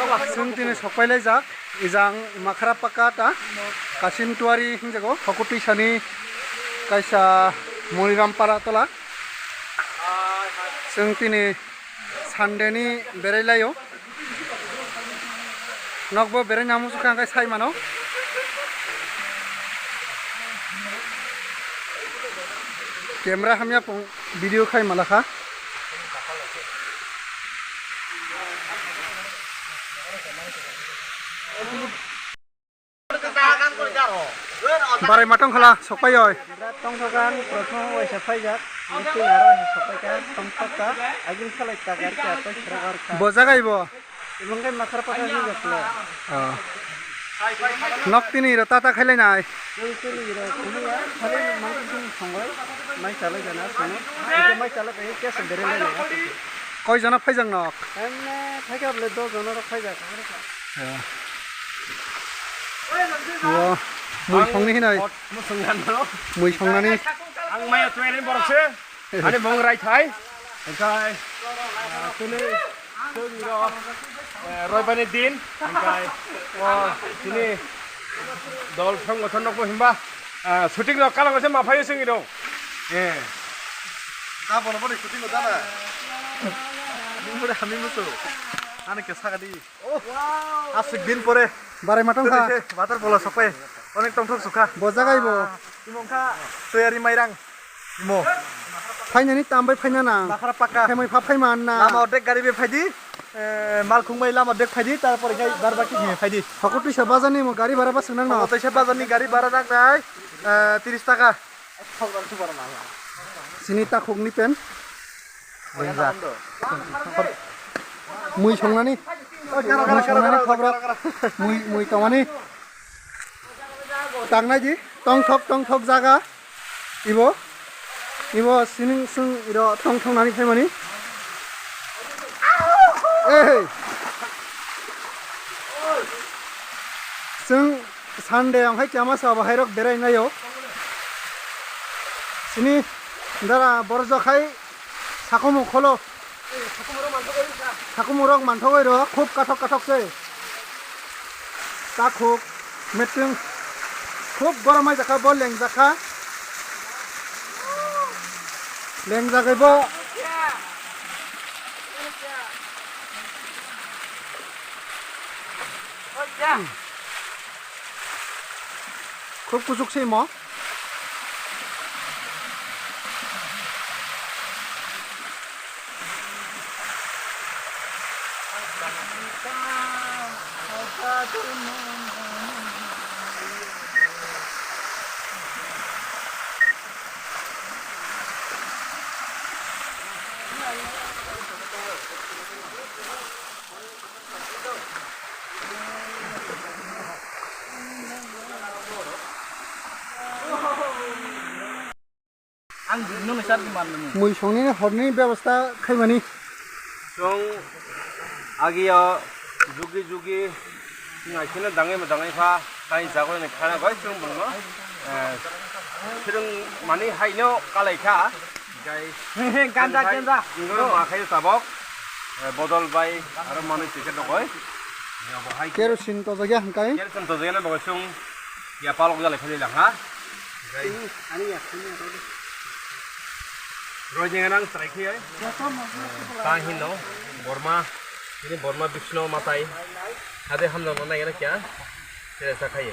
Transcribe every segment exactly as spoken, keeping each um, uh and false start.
Chwng tini sokpai laijak, ijang Makhra Paka ta, Kasim Tuari hingjago, Hokutwi sani kaisa Moniram Para tola. Chwng tini Sunday ni berai laio. Nokbo berai namu sukha hwnkhe sai mano. Camera hamya pung video khai malakha. Barai matang khala sokpai oi. Tongthokan prothom waisa phaijak, tin aro waisa sokpaikha, tongthokta, agin khalai ta gari ka, tei srok arkha. Bo jaga ibo? Ibong khe Makhra Paka hinjak le. Oh. Nok tini ro tata khailai nai. Nok tini ro kuliya, khali mai sing songoi, mai chalai jana, sono. Ike mai chalai pai, kesa berelai nai. Koi jona phaijak nok? Emne phaikha bole dos jona rok phaijak. Oh. Wo, mui songni hinoi. Mui songnani. Ang maya tuwelin borok se. Ani bong rai thai. Okai. Tini, tini ro, eh, roibani din. Okai. O, tini dol song gotho nokbo himba. Ah, shooting rok kalango se ma phaio song iro. Eh. Abono boni shooting rok jana. Ni mure hami musu. Ani ke sagadi. Oh, aswk din pore. Barai matang kha. Waterfall o sokpai. Onek tongthok sukha. Bo jaga ibo. Imo wngkha Toyari Mairang. Imo. Phainani tambai phaina nang. Makhra Paka. Phaimai pha phaima anna. Lama ordek gari be phaidi. Eh, Malkhung bai lama ordek phaidi. Tarpore khai bar baki hime phaidi. Hokotwisa bazar ni mo gari bhara ba swngnang no. Hokotwisa bazar ni gari bhara nang nai, eh, tris taka. Sini takhuk ni pen. Ringjak. Mui songnani. Mui songnani thokrok. Mui, mui tongmani. Tangnai di. Tongthok, tongthok jaga. Ibo. Ibo sining sung iro tongthok nani phaimani. Ei. Sung Sunday ong hai kama sa bahai rok berai naio. Sini dara borjo khai sakomo kholo. Sakomo rok manthogoi ro khub kathok kathok se. Takhuk meting khub gorom hai jakha bo leng jakha. Leng jagai bo. Khub kuchuk se imo. Ang nini sar di man nini. Mui songnini horni bebosta khaimani. Chwng agio jugi jugi chwng akheno dangwi ma dangwi pha tai jagoi ni khana goi chwng bwlwng no, eh, swrwng mani haino kalai kha. Gai ganja ganja. Ngo ma khayo tabok, eh, bodol bai aro manwi ticket rogoi. Kerosene to jagya hwnkai. Kerosene to jagya na bagoi chwng ya palok jalai khali lang ha. Roi jeng nang chwrai khe ai. Tang hin no Borma, ini Borma Bishnu matai. Hade hamjak no nai kya? Tere sa khai.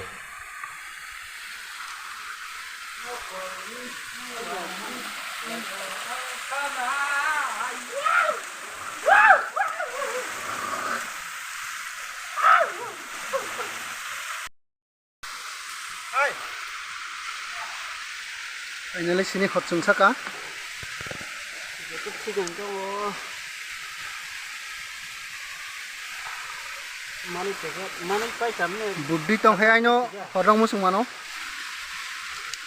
Finally sini hot chwng saka. Joto thik ang tongo. Mani packet, mani pai tamne. Buddi tong hai aino horrok muchung mano.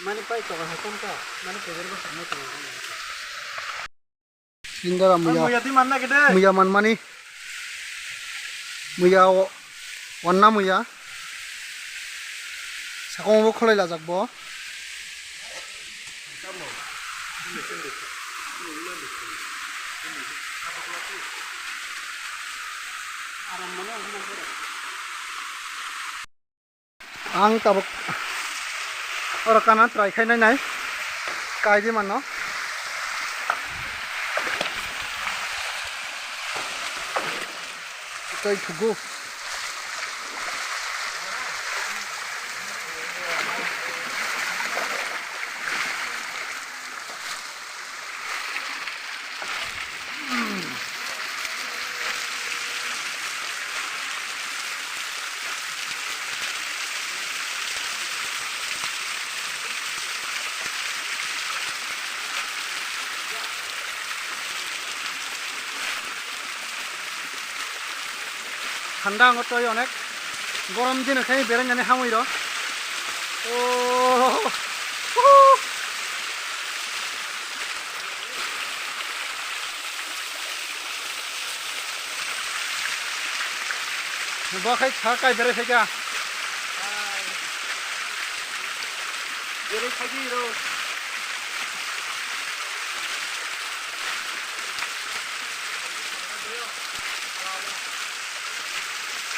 Mani pai tongo hai tong ka, mani packet bo samno tongo. Sindara muya. Muya di manna gede. Muya manmani. Muya o-, onna muya. Sakong bo kholai lajak bo. Ang tabuk oro kana try khai nai nai. Kai di mano. Tei thugo. Thanda ango twi onek. Gorom dino khe bereng ani hamwi rw. Oh. Woo. Bo khai sa kai bere sai ka. Bere sai di ro.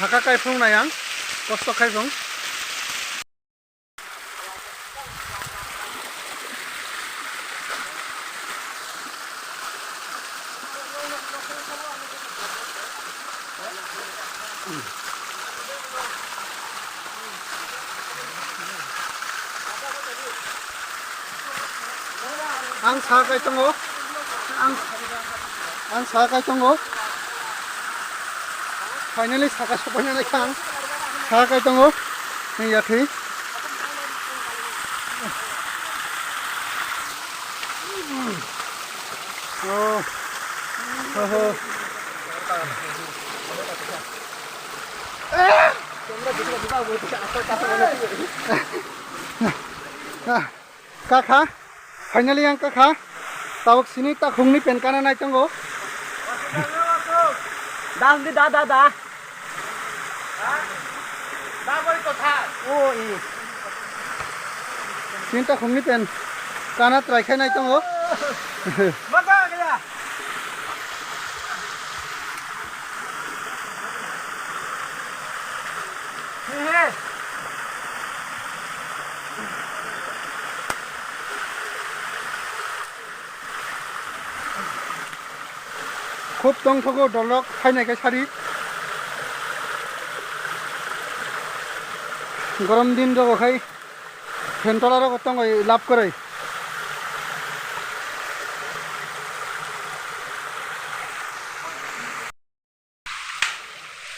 Saka kai phung na yang, kosto khai phung. Ang sa kai tongo. Ang, ang sa kai tongo. Finally saka sopaina nai kha ang. Sa kai tongo. Ni yathwi. Oh. Oho. Ah. Kakha, finally ang kakha. Tabuk sini takhungni pen kana nai tongo. Da, da, da, da. O, i. Sini takhungni pen kana try khai nai tongo. Khub tongthogo dolok phainai khe sari. Gorom din rogo khai phen tola rogo tongoi lab kwrwi.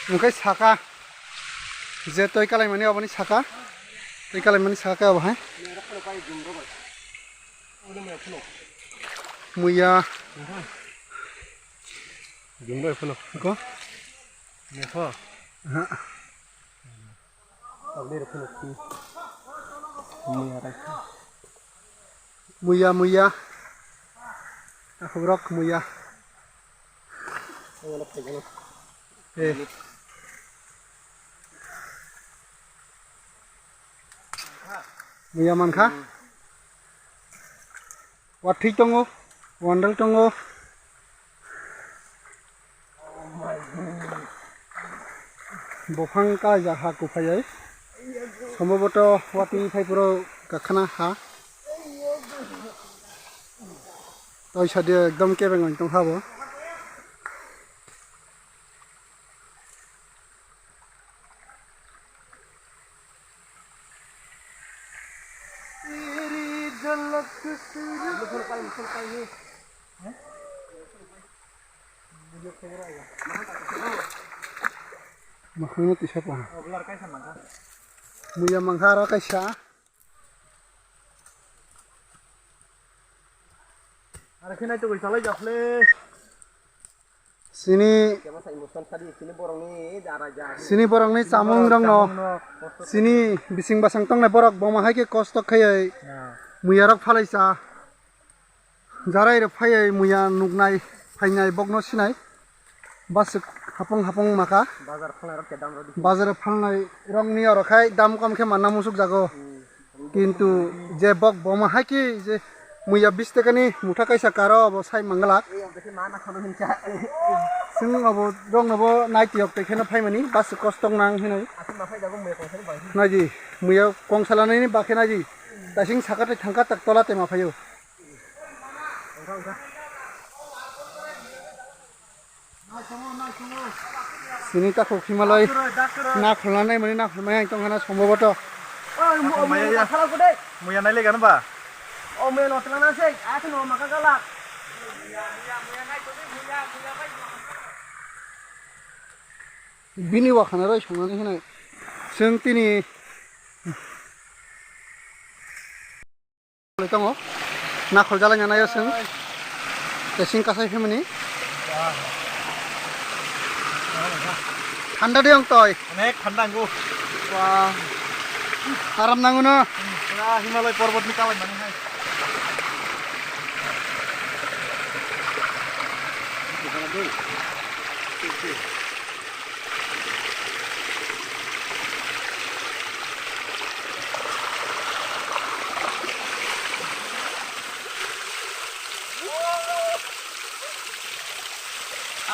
Hwnkhe saka je twi kalaimani oboni saka, twi kalaimani saka obo hai. Muya. Ko? Aha. Muya, muya. Akhorok muya. Eh. Muya mankha. Wathwi tongo, wandal tongo. Buphang kaijak ha kuphaiwi. Somboboto watwi phaiphuru kakhana ha. Toisa de ekdom kebeng tongkha bo. Mwkhangno tisa pa. Muya mankha aro kaisa. Are khe naitugwi chalai jak le. Sini, sini borokni chamung rokno, sini bising basang tongnai borok boma hai khe kosto khaiwi muya rok phalai cha. Jarai rok phaiwi muya nuknai phainai bokno sinai. Baswk hapung hapung maka. Bazar phalnai rok khe dam rw di. Bazar phalnai rokni oro khai dam kom khe manna musuk jago. Hmm. Kintu je bok boma hai khe je Muya bis takani mutha kaisa karo abo sai manglak. Chwng abo rokno bo naitiyok tei kheno phaimani bas kostok nang hinwi. Naidi, muya kongsalanani bakhe naidi. Taising saka tei thangka tak tola tema phaio. Sini takhuk Himalay. Nakhulna naimani nakhulmaya ang tongkhana somboboto. Muya nai lega no ba? O muya no tla na se, a se no maka gala. Bini wakhana roi songnani hinai. Chwng tini Tongo. Nakhol jalai nanayo chwng. Tesing kasai family. Thanda de ong toi. Onek thanda ango. Wah. Aram nango no. Pura Himalay porbot ni kalai mani hai.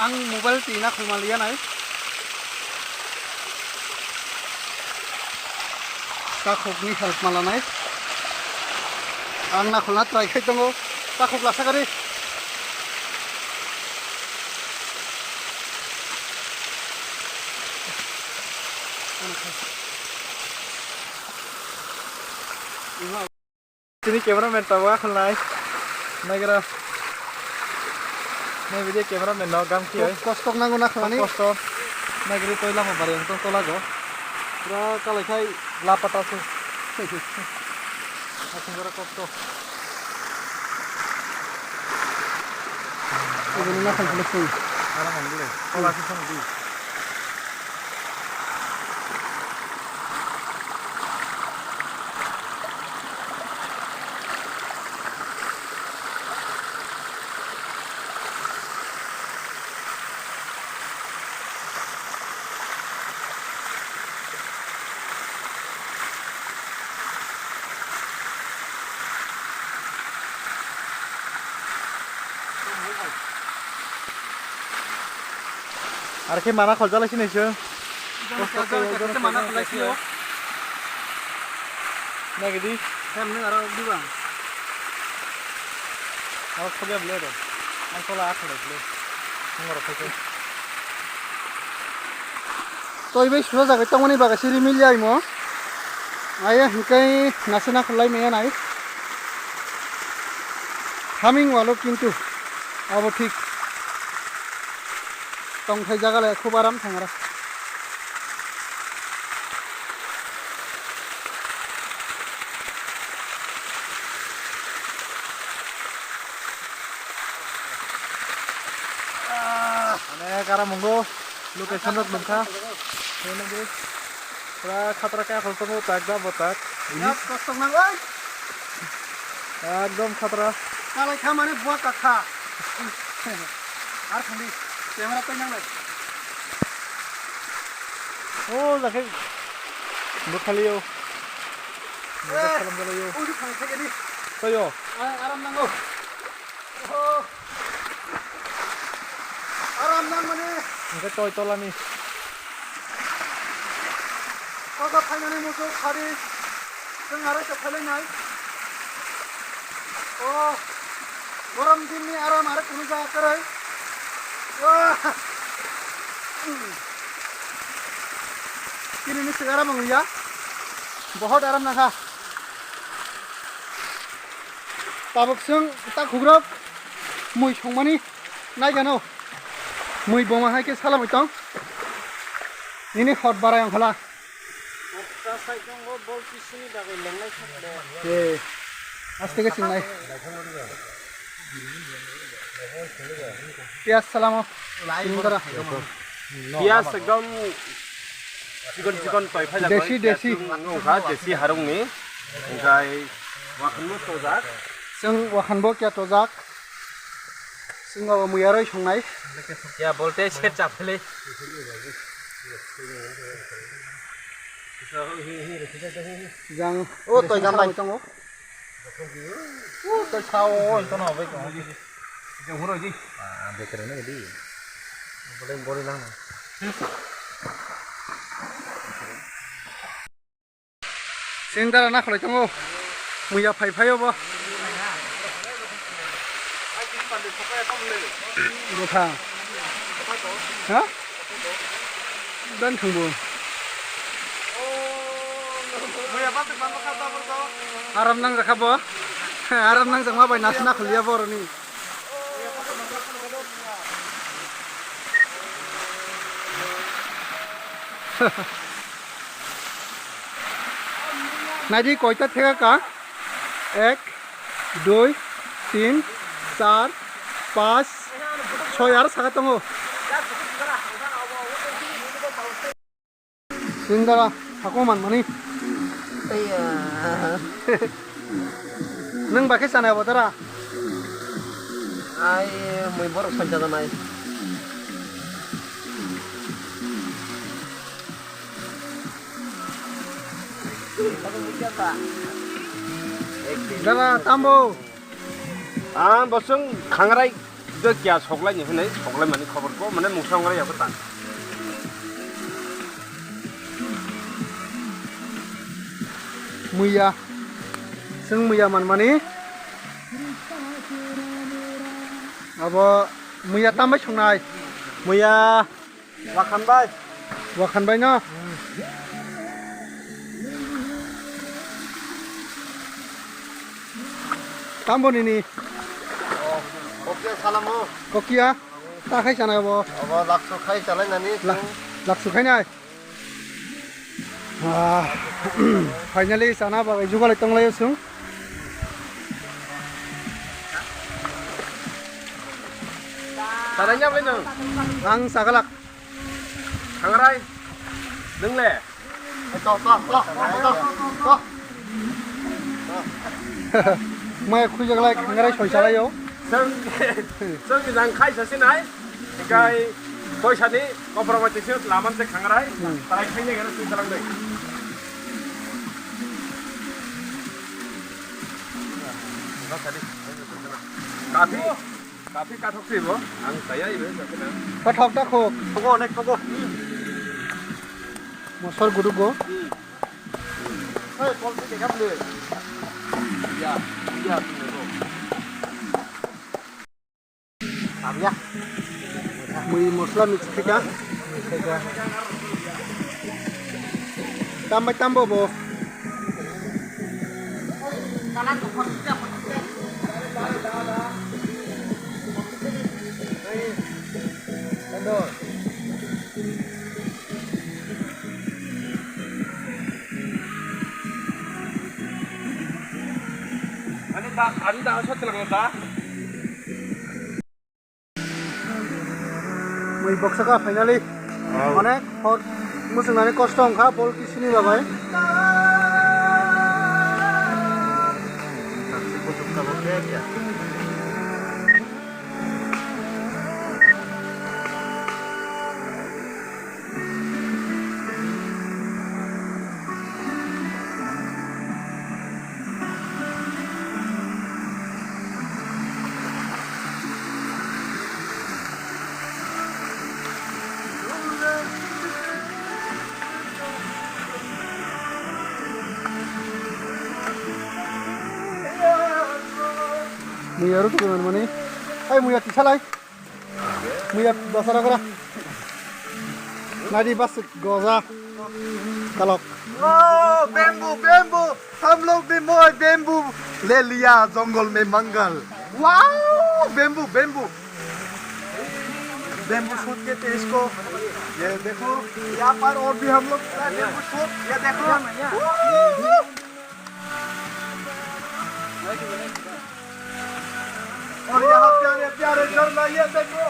Ang mobile twi nakhol maliya nai. Takhukni help malanai. Ang nakholna try khai tongo. Takhuk lasa gari. Tini cameraman tabuk akhol nai. Nagra. Nai video cameraman no gam khiyai. Kostok nango nakhlani. Kosto. Nagri toi lama bari ang tong tolago. Pura kalai khai lapata se. Asing gora kosto. Ini nakhal khulusung. Arang ang dulu. Tola se song di. Ar khe mana kholjak lai sinai chwng. Kosto khe mana kholjak sio. Nagidi. Hem nung aro diba. Aro khobya bwle do. Ang tola akhole bwle. Nung aro khaikhe. Toi bai sura jaga tongmani baga siri mili aimo. Aya hinkai nase nakhol lai maya nai. Haming walo kintu abo thik. Tongthai jaga le khub aram thangra. Ane kara mungo location rok nungkha. Pura khatra khe akhol tongo tak da bo tak. Yak kostok nang oi. Ekdom khatra. Kalai kha mane bua kakha. Ar khandi camera pai nang lai. O jakhe bo khali yo. Bo khalam jalo yo. Udi phang theke di. Toyo. Aram nango. Oho. Aram nang mani. Hingke toi tolani. Kaka phainani muchuk khari. Chwng arai se phailai nai. O. Gorom din ni aram arai kunu jaga kwrwi. Wah. Kini ni se aram wngya. Bohot aram nangkha. Tabuk chwng takhukrok mui songmani naigano. Mui boma hai khe salamwi tong. Nini hot barai ongkhala. Okta sai tongo, bol pisini bagwi lengnai sakle. Eh, aste khe chingnai. Piyas salamo. Piyas ekdom chikon chikon toi phai jagoi. Desi, desi. Wngkha desi harungni. Hingkai wakhanbo tojak. Chwng wakhanbo kya tojak. Chwng abo muyaroi songnai. Ya bolte set chaphelai. Jang o toi gambai tongo. Tei sao, oi, tono bai tongo. Jeng horo di. Ah, bekereng nang di. Boleh bori lang. Sindara na kholai tongo. Muya phai phai obo. Bwkha. Ha? Dan thangbo. Aram nang jakha bo. Aram nang jakma bai nas na kholiya boroni. Naidi koita theka ka? Ek, dui, tin, char, pas, soi aro saka tongo. Sindara, sako man mani. Iya. Nang bakhe sana bo dara. Ai, mui borok sancha janai. Dara, tambo. Ah, bosong khangrai do kya soklai ni hinai, soklai mani khobor ko, mane mungsa wngrai yago ta. Muya. Seng muya manmani. Abo muya tambai songnai. Muya. Wakhan bai. Wakhan bai no? Tambo nini? Kokya salamo. Kokya? Ta khai sana bo. Abo lakso khai salai nani. La-, lakso khai nai. Ah, finally sana bagwi jugalai tonglaio chwng. Sana nya bai nang. Ang sagalak. Thangrai. Nang le. To, to, to, to, to, to. Mai khujaglai khangrai soi salaio. Seng, seng bijang khai sasi nai. Hikai toisa ni kopra bai tisi laman se khangrai. Hmm. Tarai khai ne gana sui salang dai. Kapi. Kapi kathok se bo, ang taya ibe jakena. Kathok ta khok. Thogo, onek thogo. Mosor gudugo. Hey, kol se dekha bole. Ya, ya, tu nego. Abya. Mui mosla mix khaika. Tambai tambo bo. Ani da, ani da, sot lang da. Mui boksa ka finally. Oh. Onek hor muchungnani kosto wngkha bol kisini babai. Muya ro tu mani. Ai muya tisalai. Muya dasara kara. Nadi bas goza. Kalok. Oh, bamboo, bamboo. हम लोग भी मोय bamboo ले लिया, जंगल में मंगल। Wow, bamboo, bamboo। Bamboo shoot कहते हैं इसको। ये देखो, यहाँ पर और भी हम लोग का bamboo shoot, ये देखो। और यहाँ प्यारे प्यारे झरना, ये देखो।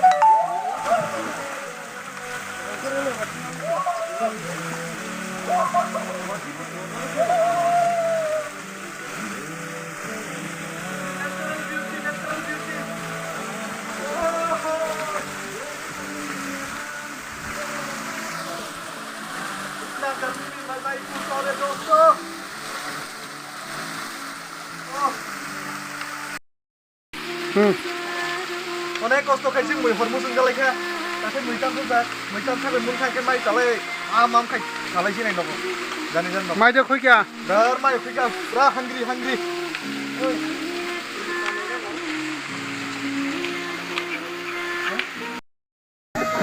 इतना गर्मी में मजा ही कुछ और है दोस्तों। Hmm. Onek kosto khai se mui hormu sung jalai kha. Takhe mui tam thajak, mui tam thajak mung khai khe mai chalai, am am khai chalai sinai nogo. Jani jani nogo. Mai de khuikya? Dar mai khuikya, pura hungry, hungry.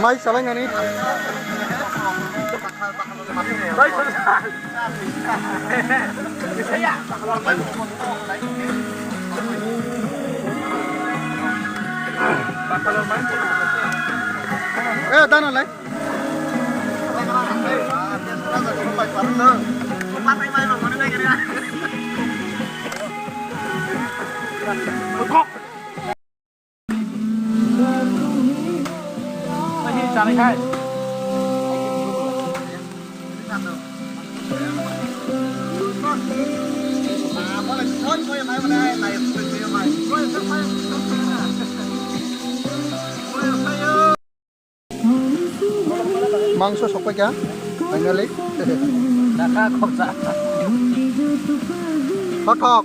Mai chalai nani. Eh, dano lai. Mangso sokpai kha, finally. Naka khorsa. Kothok.